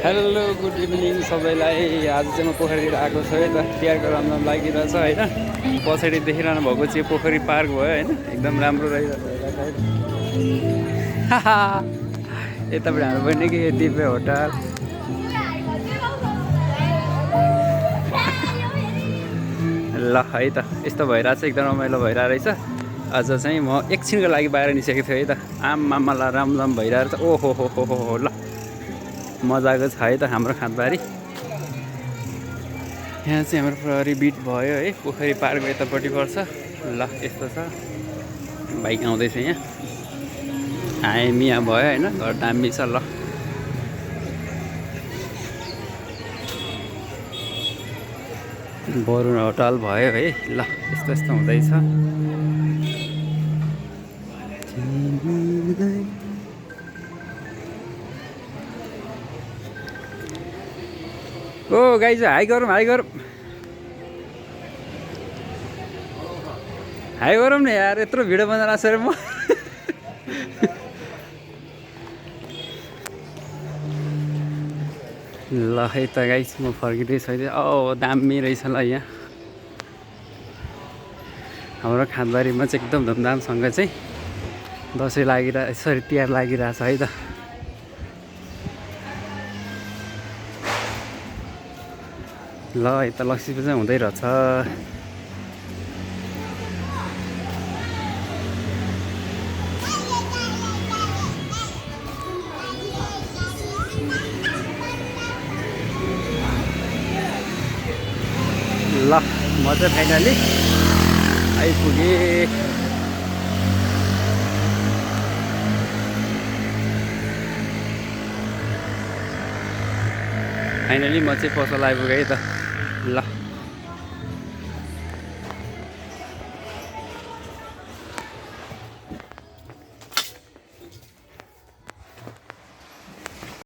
Hello good evening सबैलाई। आज चाहिँ म पोखरीतिर आएको छु है त। तिहारको रमझम लागिरहेछ होइन। पछाडि देखिरहनु भएको चाहिँ पोखरी पार्क भयो होइन। एकदम राम्रो रहिरहेको यतापट्टि हाम्रो बहिनी कि दिव्य होटल ल है त। यस्तो भइरहेछ, एकदम रमाइलो भइरहेको रहेछ। आज चाहिँ म एकछिनको लागि बाहिर निस्केको थिएँ है त। आमामाला रमझम भइरहेको छ। ओहो हो ल मजाको छ है त हाम्रो खाँदबारी। यहाँ चाहिँ हाम्रो प्रहरी बिट भयो है। पोखरी पार्क यतापट्टि पर्छ। ल यस्तो छ। बाइक आउँदैछ यहाँ। हामी यहाँ भयो होइन। घर दामी छ ल। बरुण होटल भयो है। ल यस्तो यस्तो हुँदैछ। ओ गाई चाहिँ हाई गरौँ हाई गरौँ हाई गरौँ न यार। यत्रो भिडियो बनाएर सर म ल है त गाइस म फर्किँदैछु अहिले। दामी रहेछ ल यहाँ हाम्रो खाँदबारीमा चाहिँ एकदम धुमधामसँग चाहिँ दसैँ लागिरहेछ, सरी तिहार लागिरहेछ है त। ल यता लक्ष्मी पूजा हुँदै रहेछ। ल म चाहिँ फाइनली आइपुगेँ। फाइनली म चाहिँ पसल आइपुगेँ है त। ल